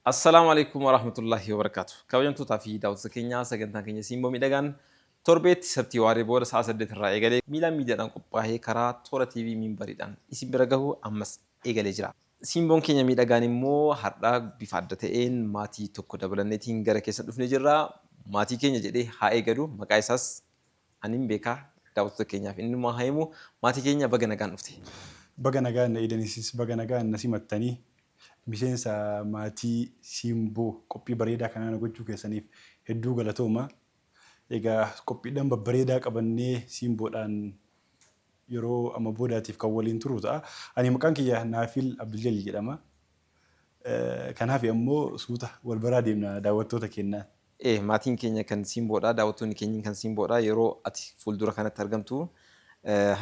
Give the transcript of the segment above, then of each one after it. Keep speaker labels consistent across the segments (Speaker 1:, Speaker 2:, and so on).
Speaker 1: Assalaamu alaikum warahmatullahi wabarakaatu. Kabajamtootaa fi daawwattoota keenya, sagantaan keenya Simboo Miidhagaan torbeetti Sabtii waaree booda sa'a 8 irraa eegalee Miilaan Miidiyaadhaan qophaa'ee karaa toora TV Minbariidhaan isin bira gahu ammas eegalee jira. Simboon keenya miidhagaan immoo har'a bifa adda ta'een maatii tokko dabalanneetiin gara keessan dhufnee jirra. Maatii keenya jedhee haa eegalu, maqaa isaas anin beeka, daawwattoota keenyaaf innumaa haa himu. Maatii keenya, baga nagaan dhufte.
Speaker 2: Baga nagaan na eedanisis, baga nagaan na simattanii. Miseensa maatii Simboo qophii bareedaa kanaa na gochuu keessaniif hedduu galatooma. Egaa qophiidhaan babbareedaa qabannee Simboodhaan yeroo amma boodaatiif kan waliin turu ta'a. Ani maqaan kiyya Naafil Abduljalil jedhama. Kanaaf ammoo suuta wal baraa deemna daawwattoota keenyaan.
Speaker 1: Maatiin keenya kan Simboodha. Daawwattoonni keenya kan Simboodha. Yeroo ati fuuldura kanatti argamtu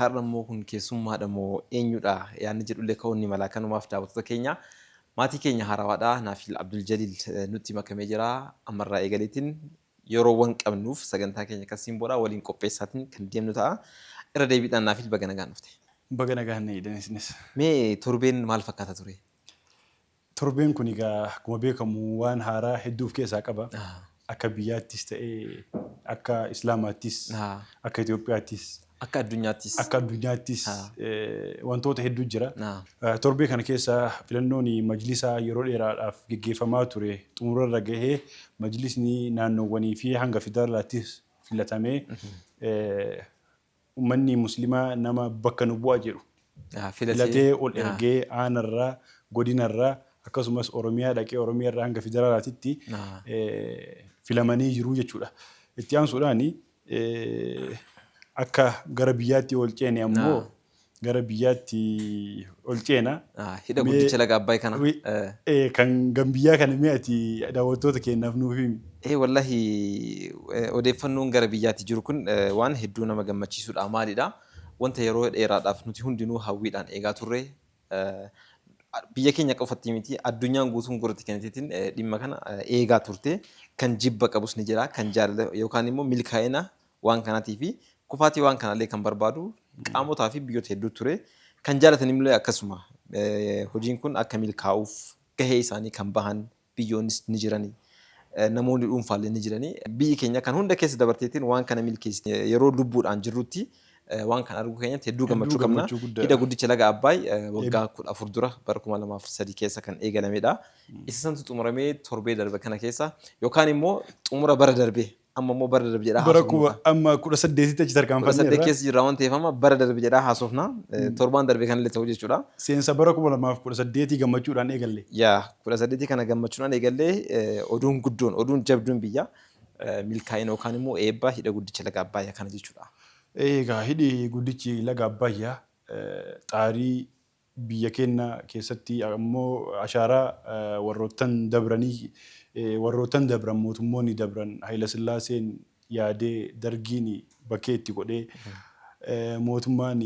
Speaker 1: har'a immoo kun keessummaadha moo eenyudha yaadni jedhullee ka'uun ni mala. Kanumaaf daawwattoota keenya, maatii keenya haarawaadha. Naafil Abdul Jaliil nutti makamee jira. Ammarraa eegaleetiin yeroowwan qabnuuf sagantaa keenya kan Simboodha waliin qopheessaatiin kan deemnu ta'a. Irra deebiidhaan Naafil, baga nagaan dhufte.
Speaker 2: Baga nagaan na eedan isinis.
Speaker 1: Mee torbeen maal fakkaata ture?
Speaker 2: Torbeen kun egaa akkuma beekamu waan haaraa hedduu of keessaa qaba. Akka biyyaattis ta'ee, akka Islaamaattis, akka Itoophiyaattis,
Speaker 1: Akka addunyaattis.
Speaker 2: Akka addunyaattis wantoota hedduu jira. Torbee kana keessa filannoon majlisaa yeroo dheeraadhaaf geggeeffamaa ture xumurarra gahee, majlisni naannoowwanii fi hanga federaalaattis filatamee, uummanni Muslimaa nama bakka nu bu'a jedhu filatee ol ergee, aanarraa, godinarraa, akkasumas Oromiyaa dhaqee, Oromiyaarraa hanga federaalaatitti filamanii jiru jechuudha. Itti aansuudhaan akka gara biyyaatti ol ceene ammoo gara biyyaatti ol ceena.
Speaker 1: Hidha guddicha laga Abbaay kana.
Speaker 2: Kan gambiyyaa kana mee ati daawwattoota keenyaaf nuuf himi.
Speaker 1: Wallahi odeeffannoon gara biyyaatti jiru kun waan hedduu nama gammachiisudha. Maalidha? Wanta yeroo dheeraadhaaf nuti hundinuu hawwiidhaan eegaa turre, biyya keenya qofatti miti, addunyaan guutuun gurratti kenniteetiin dhimma kana eegaa turte. Kan jibba qabus ni jira, kan jaalala yookaan immoo milkaa'ina waan kanaatii fi kufaatii waan kanaallee kan barbaadu qaamotaa fi biyyoota hedduu ture. Kan jaalatan illee akkasuma hojiin kun akka milkaa'uuf gahee isaanii kan bahan biyyoonnis ni jirani. Namoonni dhuunfaallee ni jirani. Biyyi keenya kan hunda keessa dabarteetiin waan kana milkeessite, yeroo lubbuudhaan jirrutti waan kana arguu keenyatti hedduu gammachuu qabna. Hidha guddicha laga Abbaay waggaa 14 dura bara 2003 keessa kan eegalamedha. Isa santu xumuramee torbee darbe kana keessa, yookaan immoo xumura bara darbee, amma immoo bara darbe jedhaa
Speaker 2: Bara haasofna. Amma 18tti achi
Speaker 1: 18 tarkaanfanneerra. Keessa jirra waan ta'eef amma bara darbe jedhaa haasofna. Torbaan darbe kanallee ta'u jechuudha.
Speaker 2: Seensa bara 2018 gammachuudhaan eegalle.
Speaker 1: Yaa, 18 kana gammachuudhaan eegallee, oduun guddoon, oduun jabduun biyya milkaa'ina yookaan immoo eebba hidha guddicha laga Abbaayyaa kana jechuudha.
Speaker 2: Egaa hidhi guddichi laga Abbaayyaa xaarii biyya keenya keessatti ammoo ashaaraa warroottan dabranii, warroottan dabran, mootummoonni dabran, Hayilasillaaseen yaadee, Dargiin bakkee itti godhee, mootummaan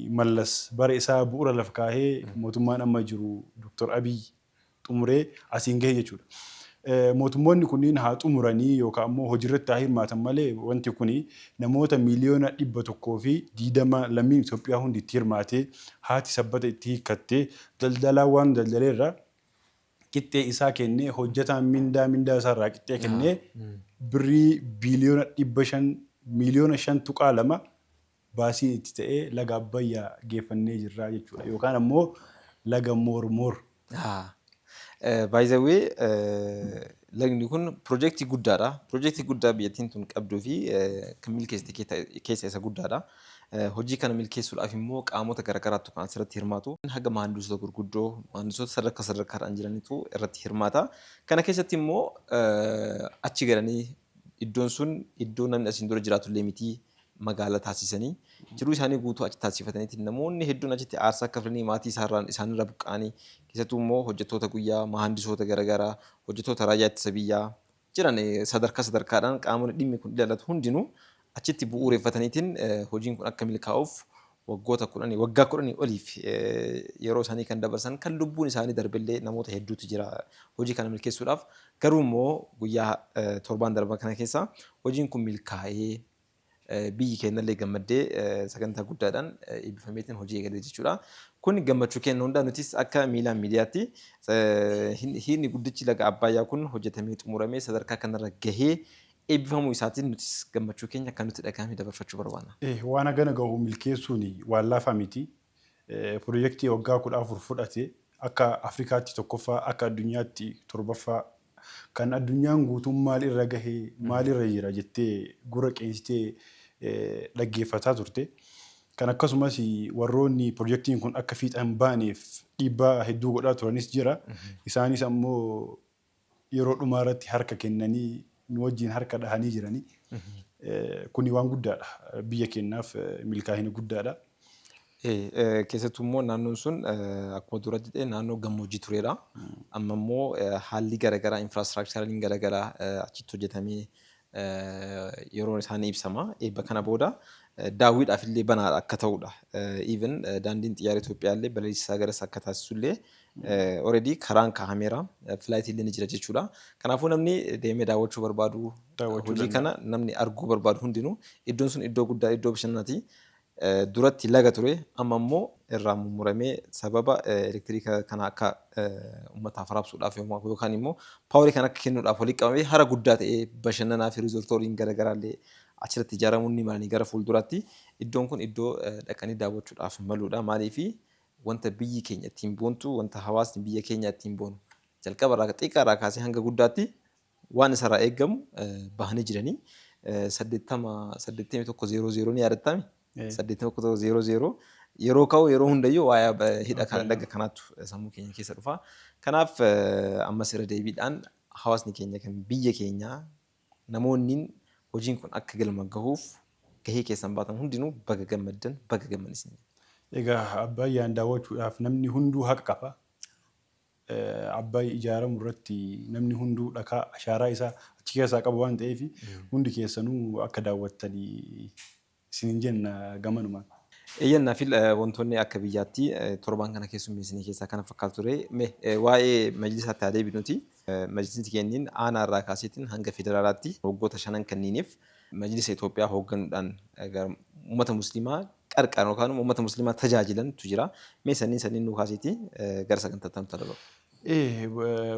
Speaker 2: Mallas bara isaa bu'uura lafa kaahee, mootummaan amma jiru Dr. Abiy xumuree asiin gahe jechuudha. Mootummoonni kunniin haa xumuranii yookaan ammoo hojiirratti haa hirmaatan malee, wanti kuni namoota 120,000,000 lammiin Itoophiyaa hundi itti hirmaatee, haati sabbata itti hiikkattee, daldalaan waan daldaleerra qixxee isaa kennee, hojjetaan mindaa mindaa isaarraa qixxee kennee, birrii biiliyoona 500 miiliyoona 5.2 baasiin itti ta'ee laga Abbayyaa geeffannee jirra jechuudha. Yookaan ammoo laga Moormoor.
Speaker 1: By the way, lagni kun piroojeektii guddaadha. Piroojeektii guddaa biyyattiin tun qabduu fi kan milkeessite keessa isa guddaadha. Hojii kana milkeessuudhaaf immoo qaamota garaagaraatu kan asirratti hirmaatu. Haga maandisoota gurguddoo, maandisoota sadarkaa sadarkaadhaan jiranitu irratti hirmaata. Kana keessatti immoo achi galanii, iddoon sun iddoo namni asiin dura jiraatullee miti, magaala taasisanii, jiruu isaanii guutuu achi taasifataniiti namoonni hedduun achitti aarsaa kafalanii, maatii isaarraan isaanirra buqqa'anii, keessattuu immoo hojjettoota guyyaa, mahandisoota garaagaraa, hojjettoota raayyaa ittisa biyyaa jiran, sadarkaa sadarkaadhaan qaamonni dhimmi kun ilaallatu hundinuu achitti bu'uureffataniitiin hojiin kun akka milkaa'uuf Waggoota 10, waggaa 10 oliif yeroo isaanii kan dabarsan, kan lubbuun isaanii darbellee namoota hedduutu jira hojii kana milkeessuudhaaf. Garuu immoo guyyaa torbaan darban kana keessa hojiin kun milkaa'ee, biyyi keenyallee gammaddee, sagantaa guddaadhaan eebbifameetiin hojii eegalee jechuudha. Kun gammachuu keenya hundaa. Nutis akka Miilaan Miidiyaatti hidhni guddichi laga Abbaayyaa kun hojjetamee xumuramee sadarkaa kanarra gahee eebbifamuu isaatiin nutis gammachuu keenya akka nutti dhagahame dabarfachuu barbaanna.
Speaker 2: Waan hagana gahu milkeessuun waan laafaa miti. Pirojektii waggaa 14 fudhate, akka Afrikaatti tokkoffaa, akka addunyaatti torbaffaa, kan addunyaan guutuun maalirra gahee, maalirra jira jettee gurra qeensitee dhaggeeffataa turte. Kan akkasumas warroonni pirojektiin kun akka fiixan baaneef dhiibbaa hedduu godhaa turanis jira. Isaanis ammoo yeroo dhumaa irratti harka kennanii nu wajjin harka dhahanii jiranii. Kuni waan guddaadha. Biyya keenyaaf milkaa'ina guddaadha.
Speaker 1: Keessattuu immoo naannoon sun akkuma dura jedhee naannoo gammoojjii turedha. Amma immoo haalli garaagaraa, infrastructureiin garaagaraa achitti hojjetamee yeroo isaanii ibsama. Eebba kana booda daawwiidhaaf illee banaadha akka ta'udha. Even daandiin xiyyaara Itoophiyaa illee balaliisaa garas akka taasisu illee already karaan kaa'ameera. Flightii illee ni jira jechuudha. Kanaafuu namni deemee daawwachuu barbaadu, hojii kana namni arguu barbaadu hundinuu, iddoon sun iddoo guddaa, iddoo bashannanaati. Duratti laga ture, amma immoo irraa mummuramee sababa elektiriika kana akka uummataaf raabsuudhaaf yookaan immoo powerii kana akka kennuudhaaf walitti qabamee hara guddaa ta'ee bashannanaa fi resortooliin garaagaraa illee achirratti ijaaramuun ni malanii. Gara fuulduraatti iddoon kun iddoo dhaqanii daawwachuudhaaf maluudha. Maaliifi, wanta biyyi keenya ittiin boontu, wanta hawaasni biyya keenya ittiin boonu, jalqaba irraa, xiqqaa irraa kaasee hanga guddaatti waan isarraa eegamu bahanii jiranii. 8100 ni yaadattami? 8100 yeroo ka'u, yeroo hundayyuu waa'ee hidha kana, laga kanaatu sammuu keenya keessa dhufa. Kanaaf ammas irra deebiidhaan hawaasni keenya kan biyya keenyaa, namoonni hojiin kun akka galma gahuuf gahee keessan baatan hundinuu baga gammaddan, baga gammaddan.
Speaker 2: Egaa Abbayyaan daawwachuudhaaf namni hunduu haqa qaba. Abbaay ijaaramu irratti namni hunduu dhakaa ashaaraa isaa achi keessaa qabu waan ta'eef, hundi keessanuu akka daawwattanii isinin jenna gamanumaan.
Speaker 1: Eeyyannaa fi wantoonni akka biyyaatti torbaan kana keessummeessanii keessaa kana fakkaatu ture. Mee waa'ee majlisaatti haa deebinuti. Majlisni kenniin aanaa irraa kaaseetiin hanga federaalaatti waggoota shanan kanniiniif majlisa Itoophiyaa hoogganuudhaan uummata musliimaa qarqaran yookaan uummata musliimaa tajaajilantu jira. Mee sanniin sanniin nu kaaseeti gara sagantaatti nutti darba.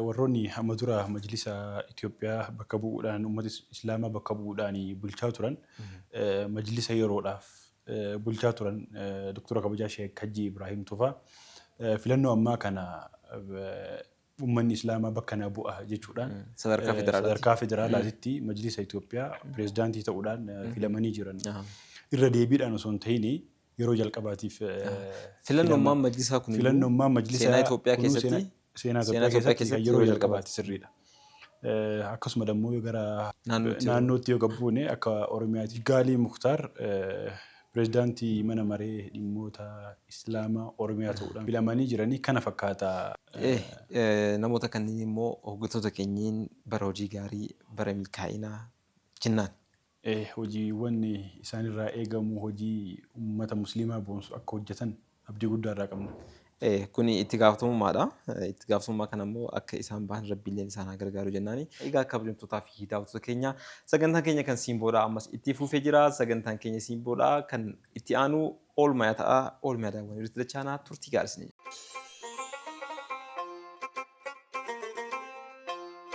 Speaker 2: Warroonni amma dura majlisa Itoophiyaa bakka bu'uudhaan, uummata islaamaa bakka bu'uudhaan bulchaa turan, majlisa yeroodhaaf bulchaa turan, Doktora Kabajaa Sheek Hajji Ibrahim Tufaa, filannoo ammaa kana uummanni islaamaa bakka na bu'a jechuudhaan sadarkaa federaalaatitti majlisa Itoophiyaa pireezidaantii ta'uudhaan filamanii jiran. Irra deebiidhaan osoo hin ta'in yeroo jalqabaatiif.
Speaker 1: Filannummaan majlisaa kun
Speaker 2: filannummaan majlisaa
Speaker 1: seenaa Itoophiyaa keessatti
Speaker 2: seenaa Itoophiyaa keessatti yeroo jalqabaati, sirriidha. Akkasuma immoo gara naannootti yoo gabbuune, akka Oromiyaatti Gaalii Muktaar pireezidaantii mana maree dhimmoota Islaamaa Oromiyaa ta'uudhaan filamanii jiranii, kana fakkaata.
Speaker 1: Namoota kanneen immoo hoggantoota keenyiin bara hojii gaarii, bara milkaa'inaa jennaan.
Speaker 2: Hojiiwwan isaanirraa eegamu, hojii uummata musliimaa boonsu akka hojjetan abdii guddaa irraa qabna.
Speaker 1: Kuni itti gaafatamummaadha. Itti gaafatamummaa kana immoo akka isaan bahan Rabbiilleen isaan haa gargaaru jennaani. Egaa kabajamtootaa fi daawwattoota keenya, sagantaan keenya kan Simboodhaa ammas itti fufee jira. Sagantaan keenya Simboodhaa kan itti aanu oolmaa ta'a. Oolmaa daawwannee irratti dachaanaa, turtii gaarii isin.